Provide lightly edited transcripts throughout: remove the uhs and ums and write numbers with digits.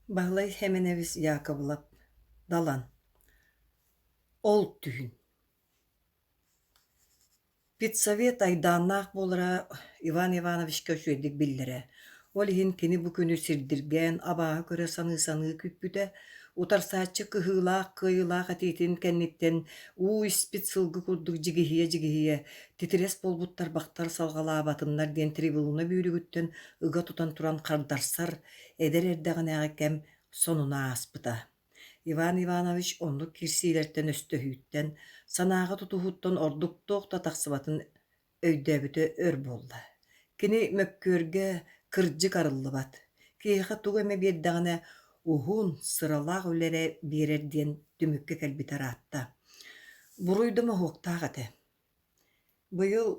Баһылай Хэмэнэбис Яковлев Далан Ол түүн Педсовет айдааннаах буолара Иван Ивановичка үчүгэйдик биллэрэ. Ол иһин кини бу күнү сирдиргээн, абааһы көрө саныы-саныы күүппүтэ. Утарсааччы кыһыылаах, кыайыылаах этиитин кэнниттэн уу испит сылгы курдук дьигиһийэ-дьигиһийэ, титирэс буолбут тарбахтар салҕалаабатыннар диэн трибуна бүүрүгүттэн ыга тутан туран хардарсар эдэр эрдэҕинээҕи кэм сонуна ааспыта. Иван Иванович оннук киирсиилэртэн өстөһүүттэн, санааҕа тутуһууттан ордук туох да тахсыбатын өйдөөбүтэ өр буолла. Кини мөккүөргэ кырдьык арыллыбат, киһиэхэ тугу эмэ биэрдэҕинэ уһун, сыралаах үлэ эрэ биэрэр диэн түмүккэ кэлбитэ ыраатта. Буруй да моһуоктаах этэ. Быйыл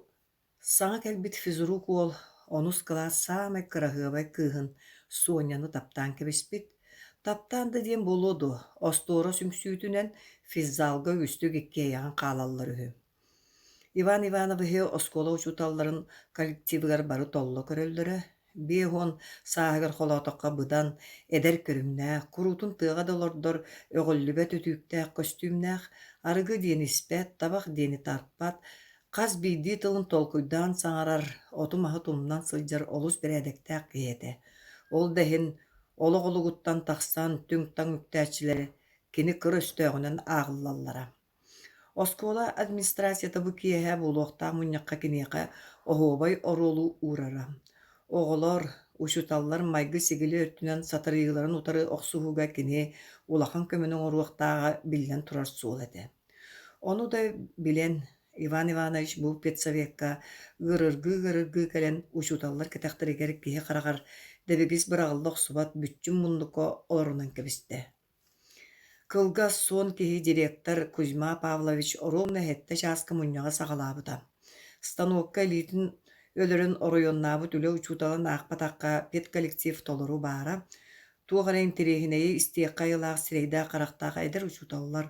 Саҥа кэлбит физрук уол онус кылаас саамай кыраһыабай кыыһын Соняны таптаан кэбиспит. Таптаан да диэн буолуо дуо, остуорас үҥсүүтүнэн физзалга үгүстүк иккиэйэҕин хаалаллар үһү. Иван Ивановиһы оскуола учууталларын коллективыгар бары толло көрөллөрө, 50 сааһыгар холоотоххо быдан эдэр көрүҥнээх, куруутун тыаҕа да олордор өҕүллүбэт өтүүктээх көстүүмнээх, арыгы диэни испэт, табах диэни тарпат, хас биирдии тылын толкуйдаан саҥарар, оту-маһы тумнан сылдьар олус бэрээдэктээх киһи этэ. Ол да иһин олох олугуттан тахсан түҥ-таҥ үктээччилэр кини кыр өстөөҕүнэн ааҕыллаллара. Оскуола администрацията бу киэһэ буолуохтаах мунньахха киниэхэ оһуобай оруолу уурара. Оҕолор, учууталлар майгы-сигили өттүнэн сатарыйыыларын утары охсуһууга кини улахан көмөнү оҥоруохтааҕа биллэн турар суол этэ. Ону да билэн, Иван Иванович бу педсовекка ыарыргыы-ыарыргыы кэлэн учууталлар кэтэхтэригэр киһи хараҕар дэбигис быраҕылла охсубат бүччүм муннукка олорунан кэбистэ. Кылгас, суон киһи директор Кузьма Павлович оруобуна сэттэ чааска мунньаҕы саҕалаабыта. Станокка илиитин өлөрөн оройуоннаабыт үлэ учууталын аахпатахха педколлектив толору баара. Туох эрэ интэриэһинэйи истиэххэ айылаах сирэйдээх-харахтаах эдэр учууталлар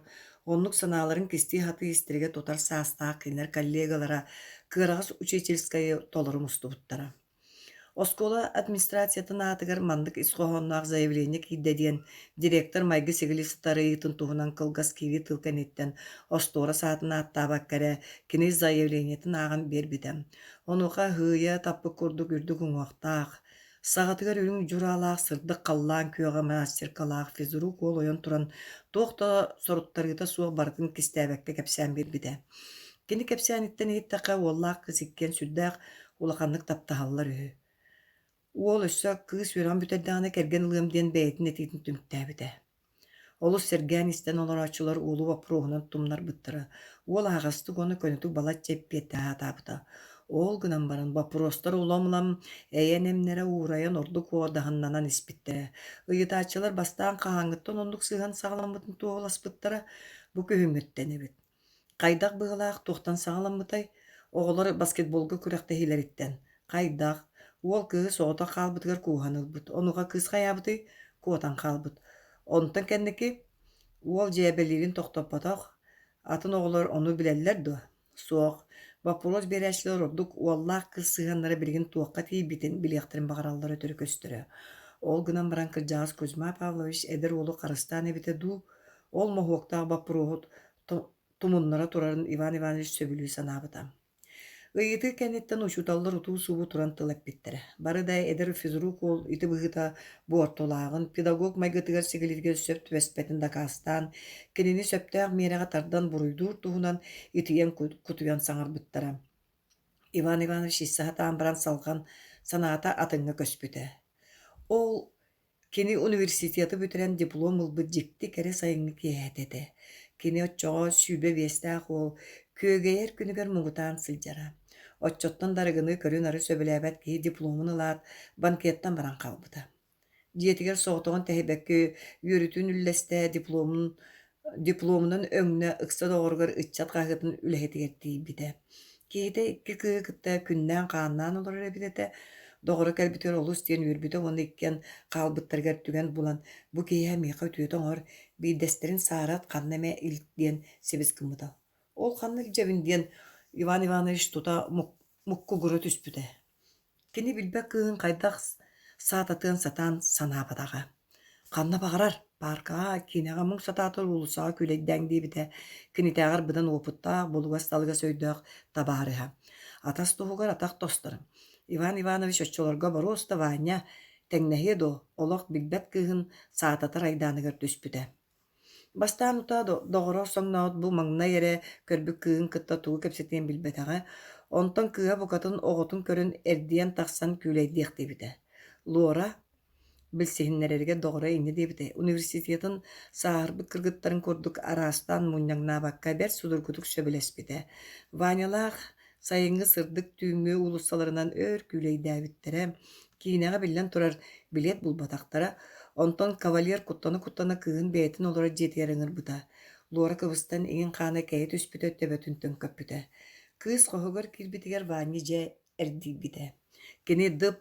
оннук санааларын кистии сатыы истэригэр тутар саастаах кинилэр коллегалара кыараҕас учительскайы толору мустубуттара. Оскуола администрациятын аатыгар маннык ис хоһоонноох заявление киирдэ диэн директор майгы-сигили сатарыйыытын туһунан кылгас киирии тыл кэнниттэн остуорас аатын ааттаабакка эрэ кини заявлениетын ааҕан биэрбитэ. Онуоха аһыыйа таппыт курдук үрдүк уҥуохтаах, саҕатыгар үрүҥ дьураалаах сырдык халлаан күөҕэ мастеркалаах физрук уол ойон туран туох да соруттарыыта суох барытын кистээбэккэ кэпсээн биэрбитэ. Кини кэпсээниттэн иһиттэххэ уоллаах кыыс иккиэн сүрдээх улаханнык таптаһаллар үһү. Уол өссө кыыс үөрэҕин бүтэрдэҕинэ кэргэн ылыам диэн бэйэтин этиитин түмүктээбитэ. Олус сэргээн истэн олорооччулар уолу боппуруоһунан тумнарбыттара. Уол аһаҕастык уонна көнөтүк балачча эппиэттэһэ сатаабыта. Ол гынан баран боппуруостар улам-улам эйэ-нэмнэрэ уурайан ордук уодаһыннанан испиттэрэ. Ыйытааччылар бастаан хаһааҥҥыттан оннук сыһыан саҕаламмытын туоһуласпыттара бу күһүҥҥүттэн эбит. Хайдах быһыылаах туохтан саҕаламмытай? Оҕолор баскетболга күрэхтэһиилэриттэн. Хайдах? Уол кыыһы соҕотох хаалбытыгар кууһан ылбыт. Онуоха кыыс хайаабытый? Куотан хаалбыт. Онтон кэнники уол дьээбэлиирин тохтоппотох. Атын оҕолор ону билэллэр дуо? Суох. Боппуруос биэрээччилэр ордук уоллаах кыыс сыһыаннара билигин туохха тиийбитин билиэхтэрин баҕараллара өтөрү көстөрө. Ол гынан баран кырдьаҕас Кузьма Павлович эдэр уолу харыстаан эбитэ дуу, ол моһуоктаах боппуруоһу тумуннара турарын Иван Иванович сөбүлүү санаабыта. Ыйытыы кэнниттэн учууталлар утуу-субуу туран тыл эппиттэрэ. Бары да эдэр физрук уол ити быһыыта буортулааҕын, педагог майгытыгар-сигилитигэр сөп түбэспэтин дакаастаан, кинини сөптөөх миэрэҕэ тардан буруйдуур туһунан итийэн кутуйан саҥарбыттара. Иван Иванович истэ сатаан баран салҕан санаата атыҥҥа көспүтэ. Ол Кини университеты бүтэрэн диплом ылбыт дьикти кэрэ сайыҥҥы киэһэтэ этэ. Кини оччоҕо 25 тээх уол күөгэйэр күнүгэр муҥутаан сылдьара. Оччоттон да арыгыны көрү-нары сөбүлээбэт киһи дипломун ылаат, банкеттан баран хаалбыта. Дьиэтигэр соҕотоҕун тэһийбэккэ үөрүүтүн үллэстэ дипломун Дипломунан өҥнө ыкса доҕоругар ыччат хаһыатын үлэһитигэр тиийбитэ. Киһитэ икки кыыһы кытта күннээн-хааннаан олорор эбит этэ. Доҕоро кэлбитигэр олус диэн үөрбүтэ уонна иккиэн хаалбыттарыгар түгэн булан, бу киһиэхэ миэхэ үтүөтэ оҥор, биирдэстэрин саарат ханна эмэ илт диэн сибис гыммыта. Ол ханна илдьэбин диэн Иван Иванович тута муккугура түспүтэ. Кини билбэт кыыһын хайдах саататыан сатаан санаабатаҕа. Ханна баҕарар, пааркаҕа, киинэҕэ муҥ сатаатар уулуссаҕа күүлэйдээҥ диэбитэ, кинитээҕэр быдан уопуттаах, булугас-талыгас өйдөөх табаарыһа. Атас туһугар атах тосторум. Иван Иванович оччолорго боруоста Ваня тэҥнэһиэ дуо, олох билбэт кыыһын саататар айдааныгар түспүтэ. Бастаан утаа доҕоро соҥноот бу маҥнай эрэ көрбүт кыыһын кытта тугу кэпсэтиэн билбэтэҕэ, онтон кыыһа букатын оҕотун көрөн эрдийэн тахсан күүлэйдиэхтиибитэ. Лора билсиһиннэрэригэр доҕоро инньэ диэбитэ, университетын сааһырбыт кыргыттарын курдук араастаан мунньаҥнаабакка бэрт судургутук сөбүлэспитэ. Ванялаах сайыҥҥы сырдык түүҥҥү уулуссаларынан өр күүлэйдээбиттэрэ, киинэҕэ биллэн турар билиэт булбатахтара, онтон кавалер куттана-куттана кыыһын бэйэтин олорор дьиэтигэр ыҥырбыта. Луора кыбыстан иҥин хаана кэйэ түспүтэ, төбөтүн төҥкөппүтэ. Кыыс хоһугар киирбитигэр Ваня дьэ эрдийбитэ. Кини дып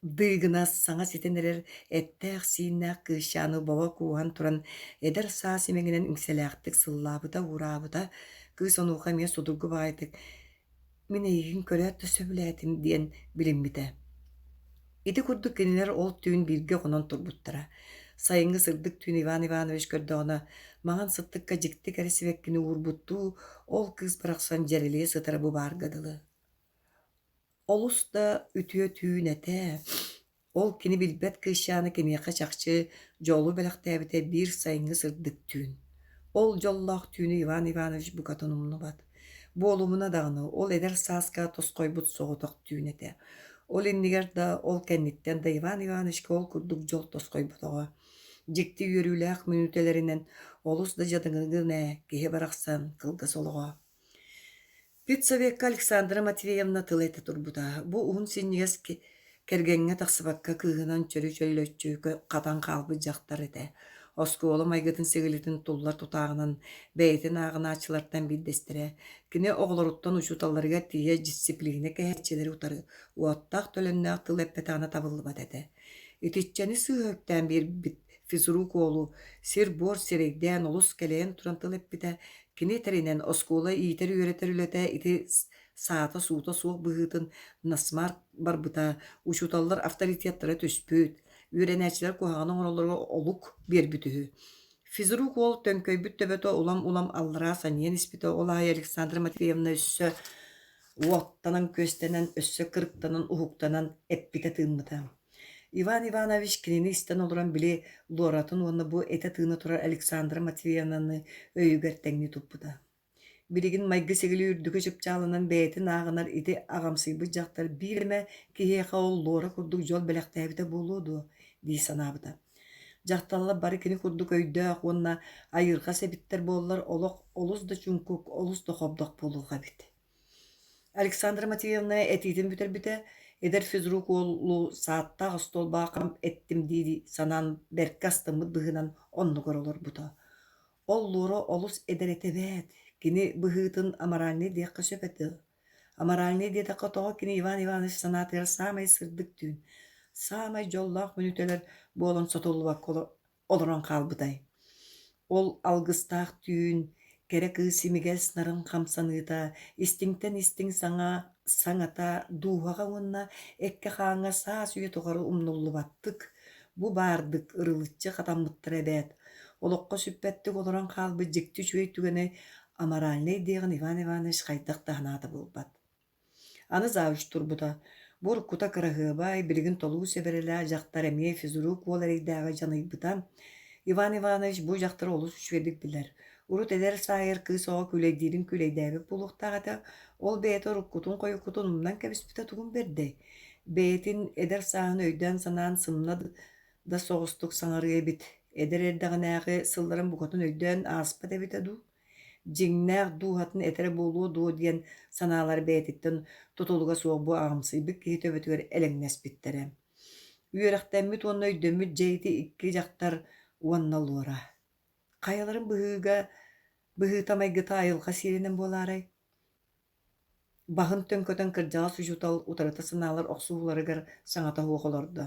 Дыыгынас саҥа ситэн эрэр эттээх-сииннээх кыысчааны бобо кууһан туран эдэр саас имэҥинэн иҥсэлээхтик сыллаабыта-уураабыта, кыыс онуоха эмиэ судургу баҕайытык «Мин эйигин көрөөт да сөбүлээтим» диэн билиммитэ. Ити курдук кинилэр ол түүн бииргэ хонон турбуттара. Сайыҥҥы сырдык түүн Иван Иванович көрдөҕүнэ, маҥан сыттыкка дьикти кэрэ сибэккини уурбуттуу, ол кыыс барахсан дьэрэлийэ сытара бу баарга дылы. Олус да үтүө түүн этэ, ол кини билбэт кыысчаана киниэхэ чахчы дьолу бэлэхтээбитэ биир сайыҥҥы сырдык түүн. Ол дьоллоох түүнү Иван Иванович букатын умнубат. Буолумуна даҕаны, ол эдэр сааска тосхойбут соҕотох түүн этэ. Ол иннигэр да, ол кэнниттэн да Иван Ивановичка ол курдук дьол тосхойботоҕо. Дьикти үөрүүлээх мүнүүтэлэринэн олус да дьадаҥыгын ээ, киһи барахсан кылгас олоҕо. Педсовекка Александра Матвеевна тыл этэ турбута: бу уһун синньигэс кэргэҥҥэ тахсыбакка кыыһынан чөрү-чөллөччү хатан хаалбыт дьахтар этэ. Оскуола майгытын-сигилитин туллар тутааҕынан бэйэтин ааҕынааччылартан биирдэстэрэ. Кини оҕолоруттан учууталларыгар тиийэ дьиссипилиинэ кэһээччилэри утары уоттаах-төлөннөөх тыл эппэтэҕинэ табыллыбат этэ. Итиччэни сыыһа үктээн биэрбит физрук уолу сир-буор сирэйдээн олус кэлэйэн туран тыл эппитэ, кини этэринэн оскуола иитэр-үөрэтэр үлэтэ ити саата-суута суох быһыытын насмарк барбыта, учууталлар авторитеттара түспүт, үөрэнээччилэр куһаҕаны оҥороллоругар олук биэрбит үһү. Физрук уол төҥкөйбүт төбөтө улам-улам аллараа санньыйан испитэ, ол аайы Александра Матвеевна өссө уоттанан-күөстэнэн, өссө кырыктанан, уһуктанан эппитэ-тыыммыта. Иван Иванович кинини истэн олорон били Лоратын уонна бу этэ-тыына турар Александра Матвеевнаны өйүгэр тэҥнии туппута. Билигин майгы-сигили үрдүкү чыпчаалынан бэйэтин ааҕынар ити аҕамсыйбыт дьахтар биир эмэ киһиэхэ ол Лора курдук дьол бэлэхтээбитэ буолуо дуо дии санаабыта. Дьахталлар бары кини курдук өйдөөх уонна айырҕас эбиттэр буоллар олох олус да чуҥкук, олус да хобдох буолуох эбит. Александра Матвеевна этиитин бүтэрбитэ, эдэр физрук уолу сааттаах остуолбаҕа хам эттим дии санаан бэркэ астыммыт быһыынан оннугар олорбута. Ол Лора олус эдэр этэ эбээт, кини быһыытын аморальнай диэххэ сөп этэ. Аморальнай диэтэххэ тоҕо кини Иван Иванович санаатыгар саамай сырдык түүн, саамай дьоллоох мүнүүтэлэр буолан сотуллубакка олорон хаалбытай. Ол алгыстаах түүн кэрэ кыыс имигэс нарын хамсаныыта, истиҥтэн истиҥ саҥа саҥата дууһаҕа уонна эккэ-хааҥҥа саас үйэ тухары умнуллубаттык, бу баардык ырылыччы хатаммыттара эбээт. Олоххо сүппэттик олорон хаалбыт дьикти үчүгэй түгэни аморальнай диэҕин Иван Иванович хайдах да санаата буолбат. Аны завуч турбута: бу уруккута кыраһыабай, билигин толуу сэбэрэлээх дьахтар эмиэ физрук уол эрэйдээҕи дьаныйбыта. Иван Иванович бу дьахтары олус үчүгэйдик билэр. Урут эдэр сааһыгар кыыс оҕо күүлэйдиирин күүлэйдээбит буолуохтаах этэ, ол бэйэтэ уруккутун-хойуккутун умнан кэбиспитэ тугун бэрдэй? Бэйэтин эдэр сааһын өйдөөн-санаан сымна да соҕустук саҥарыа эбит, эдэр эрдэҕинээҕи сылларын букатын өйдөөн ааспат эбитэ дуу? Дьиҥнээх дууһатын этэрэ буолуо дуо диэн санаалар бэйэтиттэн тутулуга суох бу аҕамсыйбыт киһи төбөтүгэр элэҥнэспиттэрэ. Үөрэхтэммит уонна өйдөммүт дьэ ити икки дьахтар уонна Лора. Хайаларын быһыыга быһыыта-майгыта айылҕа сиэринэн буолаарай? Баһын төҥкөтөн кырдьаҕас учуутал утарыта санаалар охсуһууларыгар саҥата суох олордо: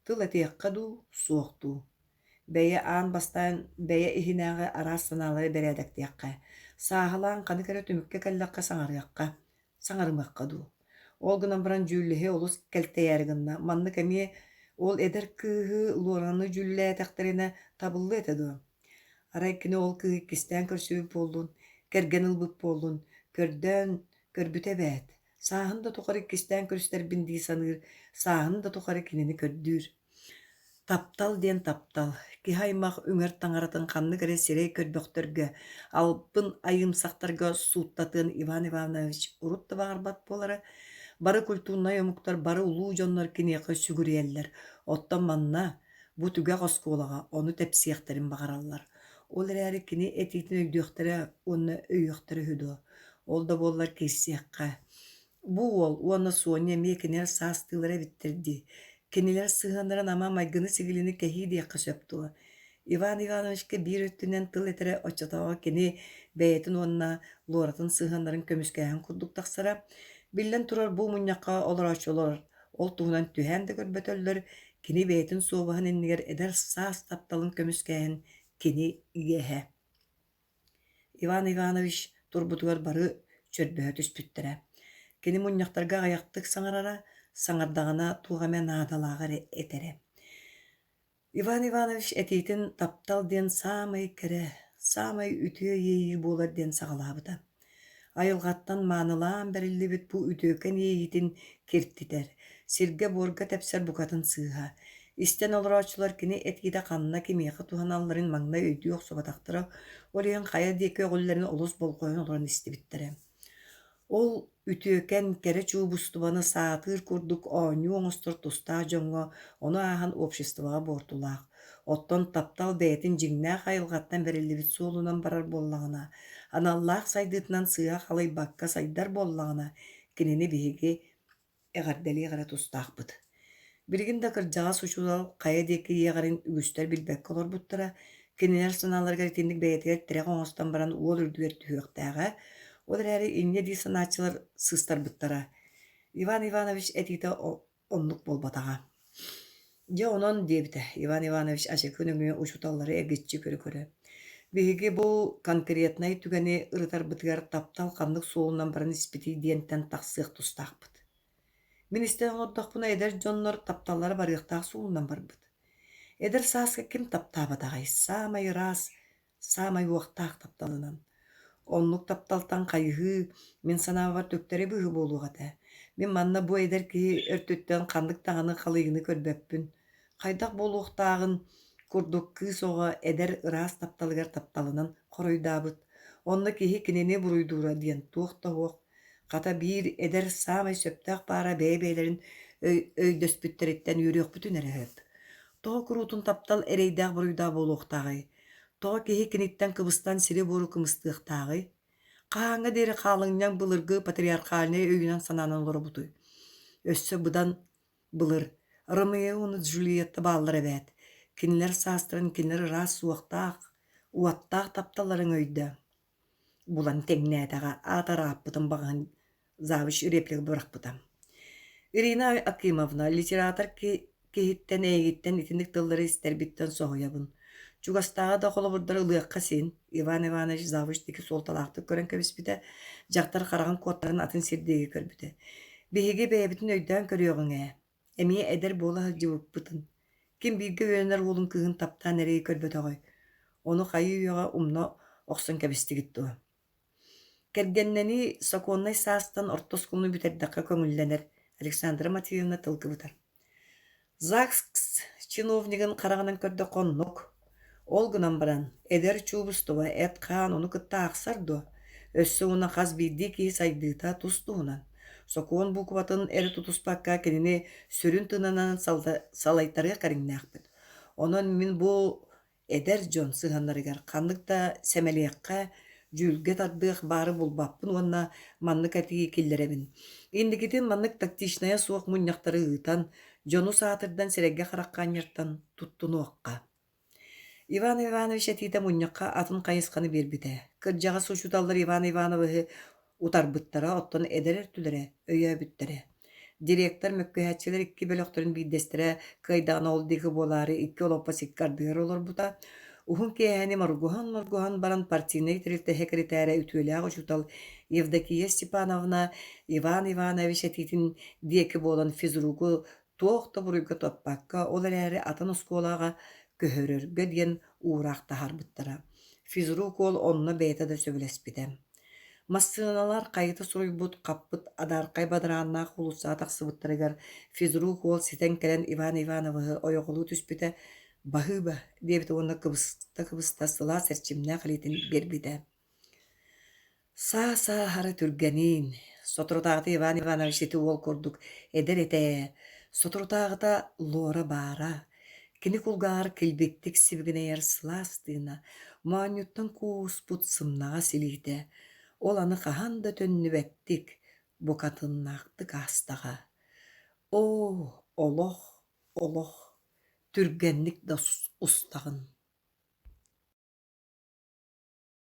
тыл этиэххэ дуу, суох дуу? Бэйэ аан бастаан бэйэ иһинээҕи араас санаалары бэрээдэктиэххэ, сааһылаан ханнык эрэ түмүккэ кэллэххэ саҥарыахха, саҥарымыахха дуу? Ол гынан баран дьүүллэһии олус кэлтэйээри гынна, маннык эмиэ Ол эдэр кыыһы Луораны дьүүллээтэхтэринэ табыллыа этэ дуо? Арай кини ол кыыһы иккистээн көрсүбүт буоллун, кэргэн ылбыт буоллун, көрдөөн көрбүтэ эбээт. Сааһын да тухары иккистээн көрүстэрбин дии саныыр, сааһын да тухары кинини көрдүүр. Таптал диэн таптал, киһи аймах үҥэр таҥаратын ханнык эрэ сирэй көрбөхтөргө, албын айыымсахтарга сууттатыан Иван Иванович урут да баҕарбат буолара. Бары культурнай омуктар, бары улуу дьоннор киниэхэ сүгүрүйэллэр. Оттон манна, бу түгэх оскуолаҕа ону тэпсиэхтэрин баҕараллар. Ол эрээри кини этиитин өйдүөхтэрэ уонна өйүөхтэрэ үһү дуо? Ол да буоллар киирсиэххэ. Бу уол уонна Соня эмиэ кинилэр саастыылара эбиттэр дии. Кинилэр сыһыаннарын ама майгыны-сигилини кэһии диэххэ сөп дуо? Иван Ивановичка биир өттүнэн тыл этэрэ оччотооҕу кини бэйэтин уонна Лоратын сыһыаннарын көмүскээһин курдук тахсара. Биллэн турар, бу мунньахха олорооччулар ол туһунан түһээн да көрбөтөллөр, кини бэйэтин суобаһын иннигэр эдэр саас тапталын көмүскээһин кини иэһэ. Иван Иванович турбутугар бары чөрбөһө түспүттэрэ. Кини мунньахтарга аҕыйахтык саҥарара, саҥардаҕына туох эмэ наадалааҕы эрэ этэрэ. Иван Иванович этиитин таптал диэн саамай кэрэ, саамай үтүө иэйии буолар диэн саҕалаабыта. Айылҕаттан маанылаан бэриллибит бу үтүөкэн иэйиитин киртитэр, сиргэ-буорга тэпсэр букатын сыыһа. Истэн олорооччулар кини этиитэ ханна кимиэхэ туһаналларын маҥнай өйдүү охсубатахтара, ол иһин хайа диэки өҕүллэрин олус болҕойон олорон истибиттэрэ. Ол үтүөкэн, кэрэ чуубустубаны саатыыр курдук оонньуу оҥостор тустаах дьоҥҥо, ону ааһан обществоҕа буортулаах. Оттон таптал бэйэтин дьиҥнээх айылҕаттан бэриллибит суолунан барар буоллаҕына, аналлаах сайдыытынан сыыһа халыйбакка сайдар буоллаҕына, кинини биһиги эҕэрдэлиэх эрэ тустаахпыт. Билигин да кырдьаҕас учуутал хайа диэки иэҕэрин үгүстэр билбэккэ олорбуттара, кинилэр санааларыгар итинник бэйэтигэр тирэх оҥостон баран уол үрдүгэр түһүөхтээҕэ, ол эрээри инньэ дии санааччылар сыыстарбыттара. Иван Иванович этиитэ оннук буолбатаҕа. Дьэ онон, диэбитэ Иван Иванович ачыкы нөҥүө учууталлары эргиччи көрө-көрө, биһиги бу конкретнай түгэни ырытарбытыгар таптал ханнык суолунан баран испитий диэнтэн тахсыах тустаахпыт. Мин истэн олордохпуна эдэр дьоннор тапталлара барыахтаах суолунан барбыт. Эдэр сааска ким таптаабатаҕай, саамай ыраас, саамай уохтаах тапталынан. Оннук тапталтан хайыһыы, мин санаабар, түктэри быһыы буолуох этэ. Мин манна бу эдэр киһи өртүттэн ханнык даҕаны халыйыыны көрбөппүн. Хайдах буолуохтааҕын курдук кыыс оҕо эдэр ыраас тапталыгар тапталынан хоруйдаабыт. Онно киһи кинини буруйдуура диэн туох да суох. Хата биир эдэр саамай сөптөөх паара бэйэ-бэйэлэрин өйдөспүттэриттэн үөрүөхпүтүн эрэ сөп. Тоҕо куруутун таптал эрэйдээх-буруйдаах буолуохтааҕый? Тоҕо киһи киниттэн кыбыстан сири-буору кымыстыахтааҕый? Хаһааҥҥа диэри хаалыҥньаҥ былыргы патриархальнай өйүнэн-санаанан олоробутуй? Өссө быдан былыр Ромео уонна Джульетта бааллар эбээт. Кинилэр саастарын кинилэр ыраас суохтаах, уоттаах тапталларын өйдөө. Булан тэҥнээтэҕэ, аата ырааппытын баҕаһын завуч реплика бырахпыта. Ирина Акимовна, литератор киһиттэн эйигиттэн итинник тыллары истэрбиттэн соһуйабын. Чугастааҕы да холобурдары ылыахха син, Иван Иванович завуч диэки суолталаахтык көрөн кэбиспитэ, дьахтар хараҕын куоттаран атын сир диэки көрбүтэ. Биһиги бэйэбитин өйдөөн көрүөҕүҥ ээ. Эмиэ эдэр буола сылдьыбыппытын. Ким бииргэ үөрэнэр уолун кыыһын таптаан эрэйи көрбөтөҕөй? Ону хайыы-үйэҕэ умна охсон кэбистигит дуо? Кэргэннэнии сокуоннай саастан орто оскуоланы бүтэрдэххэ көҥүллэнэр, Александра Матвеевна тыл кыбытар. ЗАГС чиновнигын хараҕынан көрдөххө оннук. Ол гынан баран, эдэр чуубустуба эт-хаан ону кытта аахсар дуо? Өссө уонна хас биирдии киһи сайдыыта тус-туһунан. Сокуон буукубатын эрэ тутуспакка кинини сүрүн тыынынан салайтарыах кэриҥнээхпит. Онон мин бу Эдэр дьон сыһыаннарыгар ханнык да сэмэлиэххэ, дьүүлгэ тардыах баары булбаппын уонна маннык этии киллэрэбин: инникитин маннык тактичнайа суох мунньахтары ыытан, дьону саатырдан сирэйгэ-харахха анньартан туттунуохха. Иван Иванович этиитэ мунньахха атын хайысханы биэрбитэ. Кырдьаҕас учууталлар Иван Ивановиһы утарбыттара, оттон эдэр өртүлэрэ өйөөбүттэрэ. Директор мөккүһээччилэр икки бөлөхтөрүн биирдэстэрэ кыайдаҕына ол диэки буолаары икки олоппос икки ардыгар олорбута. Уһун киэһэни моргуһан-моргуһан баран партийнай тэрилтэ сэкиритээрэ үтүөлээх учуутал Евдокия Степановна Иван Иванович этиитин диэки буолан физругу Туох да буруйга таппакка, ол эрээри атын оскуолаҕа көһөрөргө диэн уураах таһаарбыттара. Физрук уол онно бэйэтэ да сөбүлэспитэ. Массыыналар хайыта суруйбут хаппыт адаархай бадарааннаах уулуссаҕа тахсыбыттарыгар физрук уол ситэн кэлэн Иван Ивановиһы ойоҕолуу түспүтэ «Баһыыба» диэбитэ уонна кыбыста-кыбыста сылаас эрчимнээх илиитин биэрбитэ. Саа-сааһара түргэниин, соторутааҕыта Иван Иванович ити уол курдук эдэр этэ ээ, соторутааҕыта Лора баара, кини кулгааҕар килбиктик сибигинэйэр сылаас тыына, моонньуттан кууспут сымнаҕас илиитэ, ол аны хаһан да төннүбэттик, букатыннаахтык аастаҕа. Оо, олох, олох, түргэнник да устаҕын.